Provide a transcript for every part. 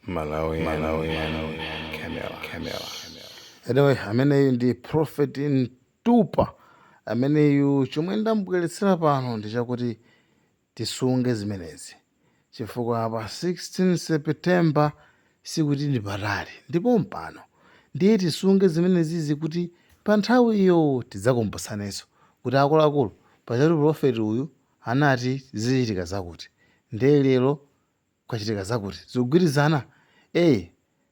Malawi, Malawi, Camera, Camera. Anyway, ameneyu ndi Prophet Mtupa. Ameneyu chomwe ndamubweretsera pano ndi chakuti tisunge zimenezi, chifukwa pa 16 September sikuti ndi patali, ndipo mpano ndiye tisunge zimenezizi kuti pa nthawi iyo tidzakumbutsanenso kuti akuluakulu, pachatu prophet uyu anati zichitika zakuti, ndiye lero kwachitika zakuti, zikugwirizana.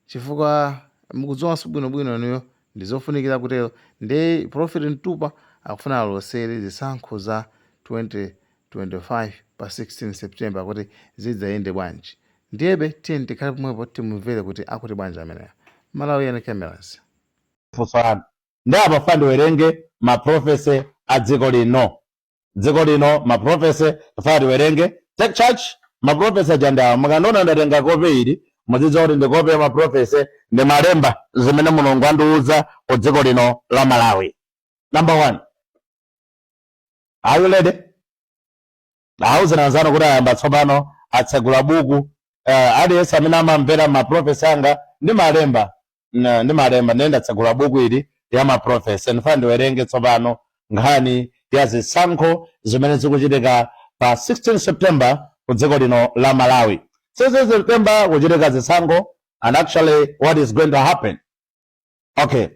Chifukwa mukudziwanso bwinobwino inuyo, ndizofunikira kutero. Ndiye Prophet Mtupa akufuna alosere zisankho za 2025 pa 16 September kuti zidzayende bwanji. Ndiyebe tiyeni tikhale pomwepo, timumvere kuti akuti bwanji ameneyo. Malawian Cameras. Funso lanu ndi apa, fa ndiwerenge ma prophecy a dziko lino. Dziko lino, ma prophecy tifuna tiwerenge. Take charge. Ma prophecy aja ndi awa. Mukandiona ndatenga kope ili, muzidziwa kuti ndi kope ya ma prophecy, ndi malemba zimene Mulungu andiuza ku dziko lino la Malawi. Number one, are you ready? Auzeni anzanu kuti ayamba tsopano, atsegula buku. Aliyense amene amamvera ma prophecy anga ndi malemba, ndi malemba, ndiye ndatsegula buku ili ya ma prophecy. Ndifuna ndiwerenge tsopano nkhani ya zisankho zimene zikuchitika pa 16 September ku dziko lino la Malawi. 16 September kuchitika zisankho, and actually what is going to happen. Okay,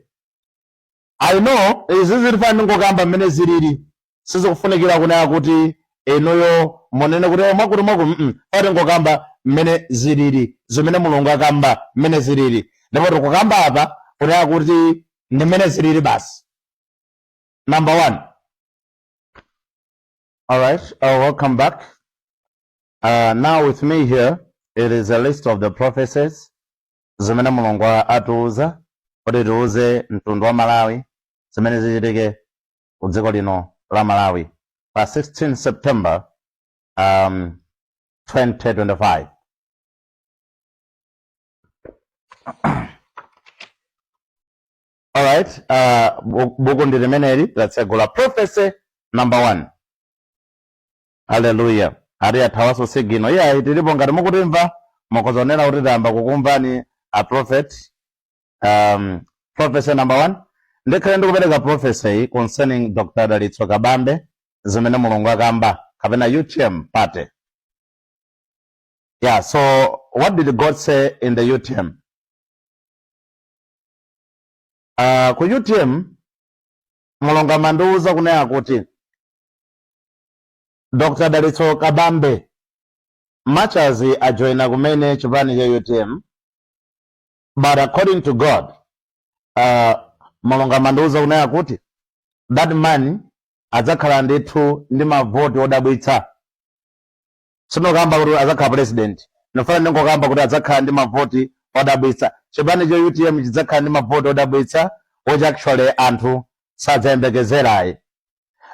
I know izi zilifana ndingokamba mmene zilili, sizikufunikira kunena kuti inuyo munene kuti, "Oh, mwakuti mwaku." Fati ngokamba mmene zilili, zimene Mulungu akamba mmene zilili, ndipo tikukamba apa kunena kuti ndi mmene zilili basi. Number one. All right, welcome back. Now with me here, it is a list of the prophecies zimene Mulungu atiuza kuti tiuze mtundu wa Malawi zimene zichitike ku dziko lino la Malawi pa 16 September 2025. Alright, buku ndi limeneli, tatsegula prophecy number one. Haleluya. Ati yathawanso signal. Iyayi, tilipo. Ngati mukutimva, mukhoza kunena kuti tayamba kukumvani a prophet. Prophecy number one, ndikhale ndikupereka prophecy concerning Dr. Dalitso Kabambe, zimene Mulungu akamba, kapena UTM party. Yeah, so what did God say in the UTM? Ku UTM Mulungu amandiuza kunena kuti Dr. Dalitso Kabambe, much as ajoina kumene chipani cha UTM, but according to God, Mulungu amandiuza kunena kuti that man adzakhala ndithu ndi mavoti odabwitsa. Sindikamba kuti adzakhala president, ndifuna ndingokamba kuti adzakhala ndi mavoti odabwitsa. Chipani cha UTM chidzakhala ndi mavoti odabwitsa, which actually anthu sadzayembekezerayi,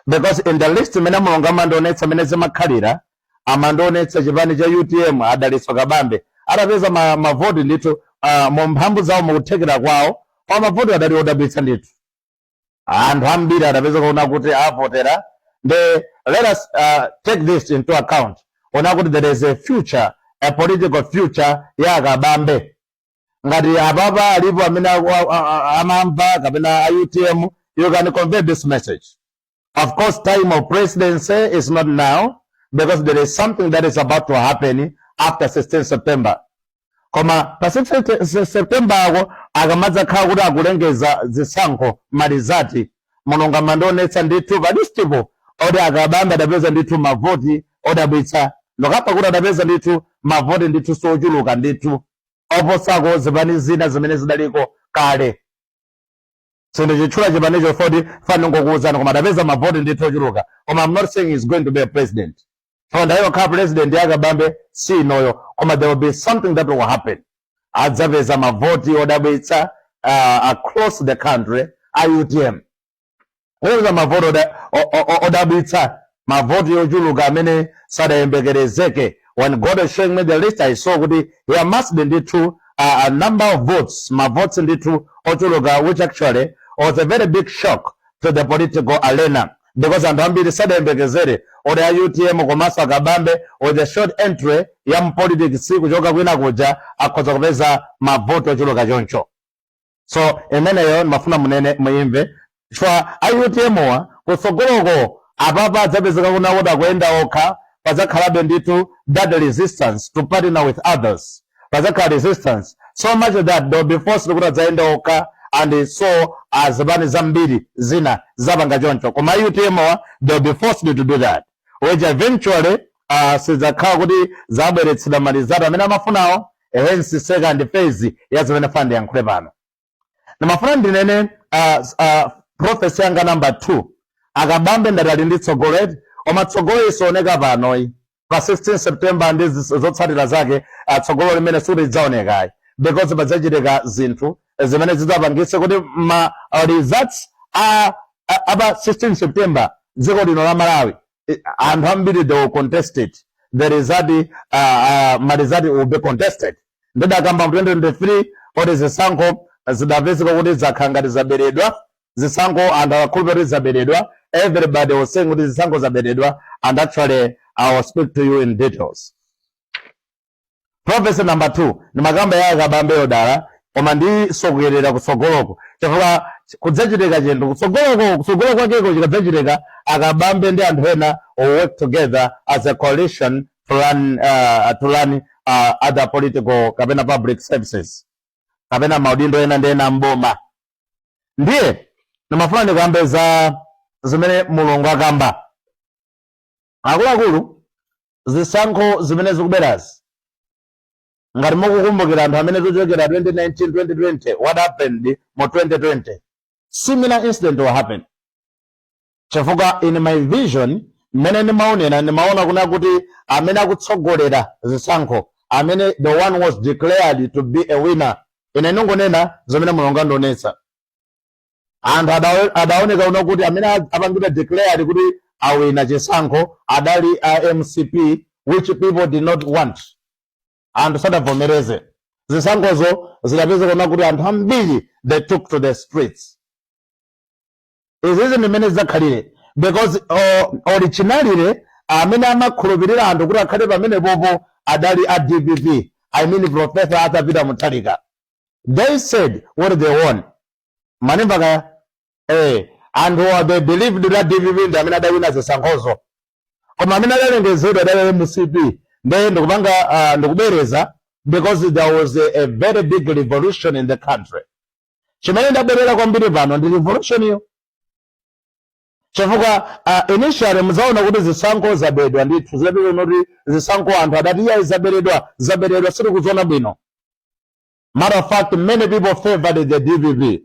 because in the list imene Mulungu amandionetsa imene zimakhalira, amandionetsa chipani cha UTM, a Dalitso Kabambe atapeza mavoti ndithu mu mphamvu zawo, mukuthekera kwawo, kwa mavoti adali odabwitsa ndithu. Anthu ambiri adapeza kuona kuti avotera. The let us take this into account, ona kuti there is a future, a political future ya Kabambe. Ngati apapa alipo amene amamva kapena a UTM, you can convey this message. Of course, time of presidency is not now, because there is something that is about to happen after 16 September. Koma pa 16 September ako akamadzakhala kuti akulengeza zisankho, ma result, Mulungu amandionetsa ndithu pa list po oti a Kabambe adapeza ndithu mavoti odabwitsa. Ndikapa kuti adapeza ndithu mavoti ndithu sochuluka ndithu oposako zipani zina zimene zidaliko kale. Sindichitchula chipanicho foti fanongokuwuzani, koma adapeza mavoti ndithu ochuluka. Koma I'm not saying he's going to be a president. So ndayo khala president ya Kabambe si inoyo, koma there will be something that will happen. Adzapeza mavoti odabwitsa across the country a UTM, kupeza mavoti odabwitsa, mavoti ochuluka amene sadayembekerezeke. When God is showing me the list, I saw kuti he amassed ndithu a number of votes, mavotes ndithu ochuluka, which actually was a very big shock to the political arena. Because anthu ambiri sadayembekezere oti a UTM komanso Akabambe, with the short entry ya mpolitics kuchoka kwina kuja, akhoza kupeza mavoto ochuluka choncho. So imeneyo ndimafuna munene, muimve, chifukwa a UTM wa kutsogoloko apapa adzapezeka kuna kuti akuyenda okha. Pazakhalabe ndithu that resistance to partner with others. Pazakhala resistance so much that they'll be forced kuti adzayenda okha, and so azipani zambiri zina zapanga choncho, koma UTM wa they'll be forced to do that, which eventually sidzakhala kuti zabweretsedwa malizatu amene amafunawo. Hence second phase ya zimene funa ndiyankhule pano. Ndimafuna ndinene prophecy yanga number 2. Akabambe ndati ali ndi tsogolo eti, koma tsogolo isioneka panoyi pa 16 September ndi zotsatira zake. Tsogolo limene silidzaonekayi because padzachitika zinthu zimene zidzapangitse kuti ma results a apa 16 September, dziko lino la Malawi, anthu ambiri they will contest it. The result, ma result will be contested. Ndidakamba mu 2023 kuti zisankho zidapezeka kuti zakhala ngati zaberedwa. Zisankho anthu akakhulupirira kuti zaberedwa. Everybody was saying kuti zisankho zaberedwa, and actually I will speak to you in details. Prophecy number 2 ni makamba ya Akabambe yodala, koma ndisokerera kutsogoloko chifukwa kudzachitika chinthu kutsogoloko. Kutsogolo kwakeko chikadzachitika, Akabambe ndi anthu ena will work together as a coalition to run other political kapena public services kapena maudindo ena ndi ena mboma. Ndiye ndimafuna ndikambe za zimene Mulungu akamba. Akuluakulu, zisankho zimene zikubwerazi, ngati mukukumbukira anthu amene tochokera 2019, 2020, what happened mu 2020, similar incident will happen, chifukwa in my vision mmene ndimaonera, ndimaona kuna kuti amene akutsogolera zisankho, amene the one was declared to be a winner, ine ndingonena zimene Mulungu andionetsa, anthu adaoneka kuno kuti amene apangidwa declared kuti awina chisankho adali a MCP, which people did not want. Anthu sadavomereze zisankhozo. Zidapeza kuona kuti anthu ambiri they took to the streets. Izizi ndimene zidzakhalire, because originally amene amakhulupirira anthu kuti akhale pamene popo adali a DPP, I mean Professor Arthur Peter Mutharika. They said what they won. Manimva kaya? Anthu they believed that DPP ndi amene adawina zisankhozo, koma amene adalengezedwa adali MCP. Ndiye ndikupanga ndikubwereza because there was a very big revolution in the country. Chimene ndabwerera kwambiri pano ndi revolution iyo, chifukwa initially muzaona kuti zisankho zabedwa ndithu. Zidapita kuti zisankho anthu adati iyayi, zaberedwa, zaberedwa, sitikuziona bwino. Matter of fact, many people favored the DPP,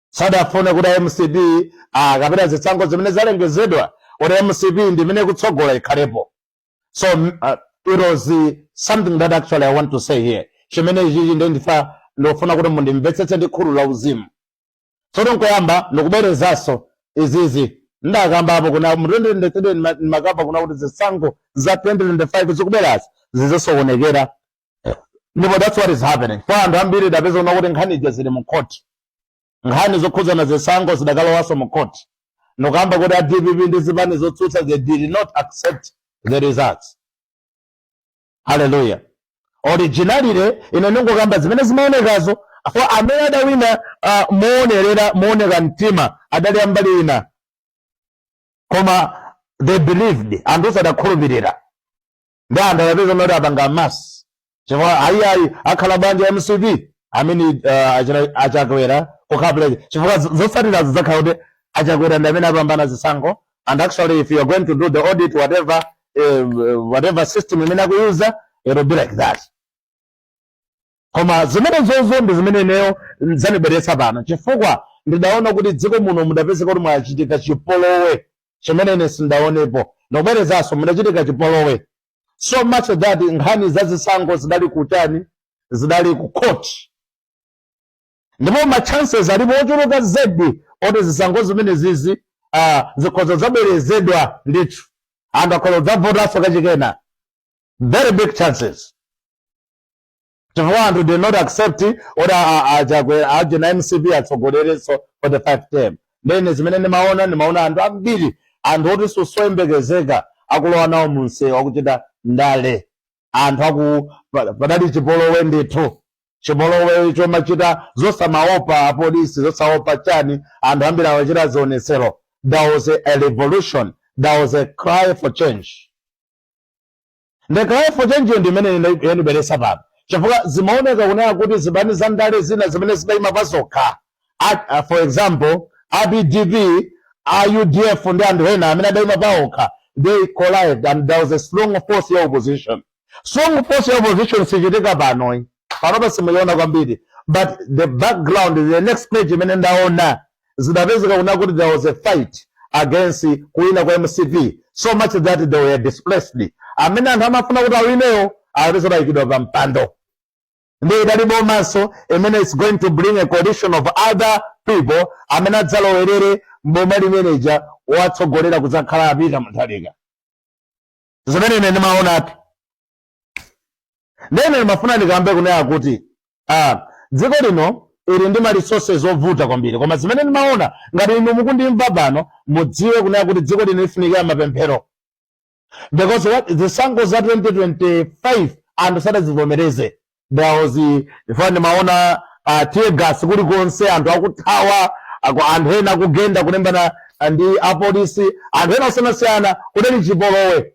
sadafune kuti MCP kapena zisankho zimene zalengezedwa kuti MCP ndi imene kutsogola ikhalepo. So it was something that actually I want to say here. Chimene ichichi ndi ndifa ndofuna kuti mundimvetsetse ndi khutu la uzimu. Tsono nkoyamba ndikubwerezanso izizi ndakambapo kuna mu 2023, ndimakamba kuna kuti zisankho za 2025 zikubwerazi zizasokonekera, ndipo that's what is happening. Kwa anthu ambiri dapeza kuna kuti nkhani ija zili mu court. Nkhani zokhudzana zisankho zidakalowanso mu court, ndikuyamba kuti a DPP ndi zipani zotsutsa they did not accept the results. Haleluya! Originally ine ndingokamba zimene zimaonekazo afo amene adawina moonerera, mooneka mtima adali ambali ina, koma they believed, anthu sadakhulupirira, ndi anthu adapeza kuti apanga mass chifukwa ayiayi akhala banja MCP amene Achakwera kukhala president, chifukwa zotsatira zidzakhala kuti Achakwera ndi amene apambana zisankho. And actually, if you are going to do the audit, whatever system imene akuyuza, it will be like that. Koma zimene zozo ndi zimene ineyo zanibweretsa pano, chifukwa ndidaona kuti dziko muno mudapezeka kuti mwachitika chipolowe chimene ine sindaonepo. Ndikubwerezanso, mudachitika chipolowe so much that nkhani za zisankho zidali kutani, zidali ku court, ndipo ma chances alipo ochuluka zedi oti zisankho zimene zizi zikhoza zabwerezedwa ndithu, anthu akhoza kudzavotanso kachikena. Very big chances, chifukwa anthu did not accept oti Achakwera aje na MCP atsogolerenso for the five term. Ndene zimene ndimaona anthu ambiri, anthu oti soyembekezeka, akulowa nawo munsewu, akuchita ndale. Anthu aku padali chipolowe ndithu, chipolowe chomachita zosamaopa apolisi, zosaopa chani. Anthu ambiri amachita zionesero. There was a revolution, there was a cry for change. The cry for change ndi imene yanibweresa pano, chifukwa zimaoneka kunena kuti zipani za ndale zina zimene zidayima pazokha, for example a PDP, a UDF ndi anthu ena amene adayima paokha, they collided and there was a strong force ya opposition. Strong force ya opposition sichitika pano, panopa simuiona kwambiri, but the background, the next page imene ndaona, zidapezeka kuna kuti there was a fight against kuwina kwa MCP, so much that they were displaced. Amene anthu amafuna kuti awineyo akapeza ayikidwa pa mpando. Ndi idali bomanso imene is going to bring a coalition of other people amene adzalowerere mboma limeneja, watsogolera kudzakhala apita Mutharika. Zimene ine ndimaonapi, ndene ndimafuna ndikambe kunena kuti dziko lino ili ndi ma resources ovuta kwambiri. Koma zimene ndimaona, ngati inu mukundimva pano, mudziwe kunena kuti dziko lino lifunikira mapemphero, because what zisankho za 2025 anthu sadazivomereze. There was, ifana ndimaona tear gas kulikonse, anthu akuthawa, anthu ena akugenda kulembana ndi apolisi, anthu ena osiyanasiyana, kudali chipolowe.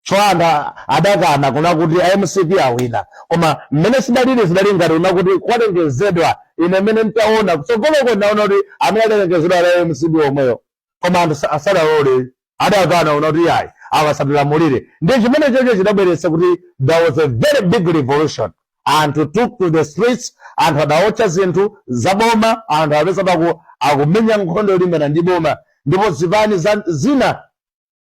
So anthu adakana kuna kuti MCP awina, koma mmene sidalili, zidali ngati kuna kuti kwalengezedwa. Ine mmene ntaona kutsogoloko, ndaona kuti amene adalengezedwa ali MCP omweyo, koma anthu asadalole, adakana kuna kuti yayi, awasatilamulire. Ndi chimene chocho chidabweretsa kuti there was a very big revolution. Anthu took to the streets, anthu adaotcha zinthu zaboma, anthu apeza akumenya nkhondo yolimbana ndi boma, ndipo zipani zina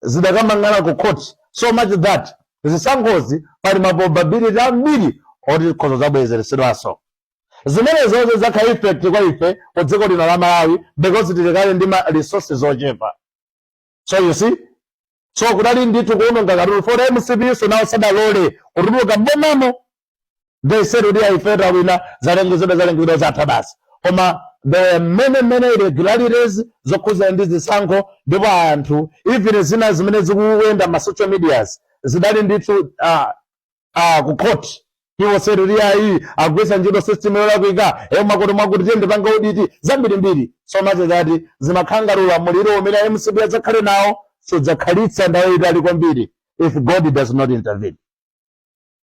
zidakamang'ana ku court, so much that zisankhozi pali ma probability ambiri oti khozo zabwezeresedwanso. Zimene zonse zakhala effect kwa ife ku dziko lino la Malawi, because tilikale ndi ma resources ochepa. So you see, so kudali ndithu kuononga katundu for MCP. So nawo sadalole kutuluka mbomamo. They said kuti ife tawina, zalengezedwa, zalengezedwa, zatha basi. Koma there were many, many irregularities zokhuzana ndi zisankho, ndipo anthu, even zina zimene zikuyenda ma social medias, zidali ndithu ku court. People said kuti ayi, agwisa ntchito system yolakwika, mwakuti mwakuti, tiye ndipanga audit, zambirimbiri, so much that zimakhala ngati ulamuliro umene MCP adzakhale nawo sudzakhalitsa nthawi itali kwambiri if God does not intervene.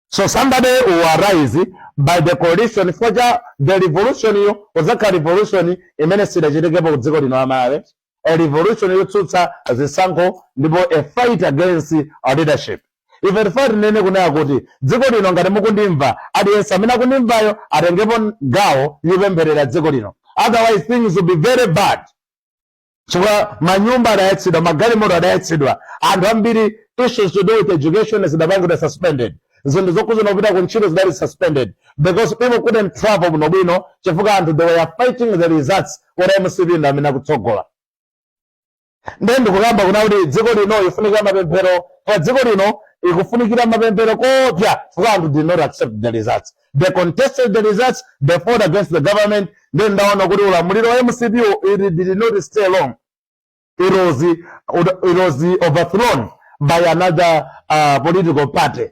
So somebody will arise by the coalition for the revolution. Iyo udzakhala revolution imene sidachitikepo ku dziko lino la Malawi, a revolution yotsutsa zisankho ndipo a fight against our leadership. Ife tifuna tinene kunena kuti dziko lino, ngati mukundimva, aliyense amene akundimvayo atengepo gawo yopempherera dziko lino, otherwise things will be very bad, chifukwa manyumba adayatsidwa, magalimoto adayatsidwa, anthu ambiri, issues to do with education zidapangidwa suspended, zinthu zokhuzana kupita ku ntchito zidali suspended because people couldn't travel bwinobwino, chifukwa anthu, they were fighting the results kuti MCP ndi amene akutsogola. Ndiye ndikukamba kuna kuti dziko lino ifunikira mapemphero, pa dziko lino ikufunikira mapemphero kopya, chifukwa anthu did not accept the results. They contested the results, they fought against the government. Then ndaona kuti ulamuliro wa MCP, it did not stay long. It was overthrown by another political party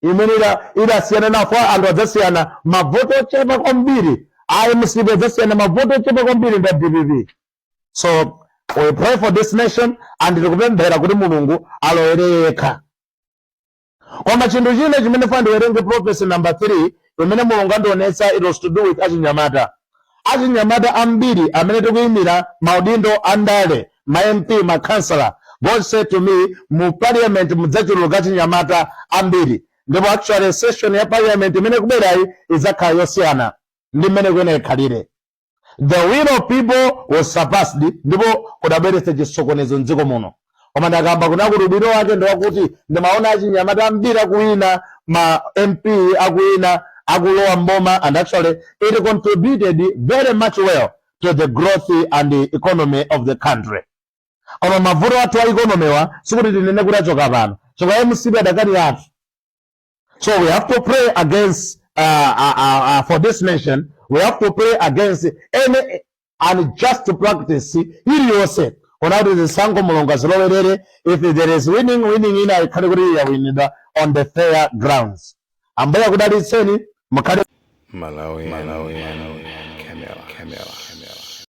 imene idasiyana nafo. Anthu adzasiyana mavoto ochepa kwambiri, a MCP adzasiyana mavoto ochepa kwambiri ndi DPP. So we pray for this nation and tikupemphera kuti Mulungu alowere yekha. Koma chinthu china chimene fa ndiwerenge, prophecy number 3 imene Mulungu andionetsa, it was to do with achinyamata. Achinyamata ambiri amene tikuyimira maudindo andale, ma MP, ma councillor, God said to me, mu parliament mudzachuluka achinyamata ambiri, ndipo actually session ya parliament imene kubwerayi idzakhala yosiyana ndi mmene kuyenera ikhalire. The will of people was surpassed, ndipo kudabweretsa chisokonezo mdziko muno. Koma ndakamba kuna kuti ubwino wake ndi wakuti ndimaona achinyamata ambiri akuwina ma MP, akuwina, akulowa mboma, and actually it contributed very much well to the growth and the economy of the country. Koma mavuto athu a economy wa, sikuti tinene kuti achoka pano, chifukwa MCP adakali athu. So we have to pray against for this nation. We have to pray against any Unjust practice iliyonse, kona kuti zisankho Mulungu azilowerere. If there is winning, winning ina ikhale kuti yawinidwa on the fair grounds. Ambuye akudalitseni, mukhale Malawi, Malawi, Camera, Camera, Camera.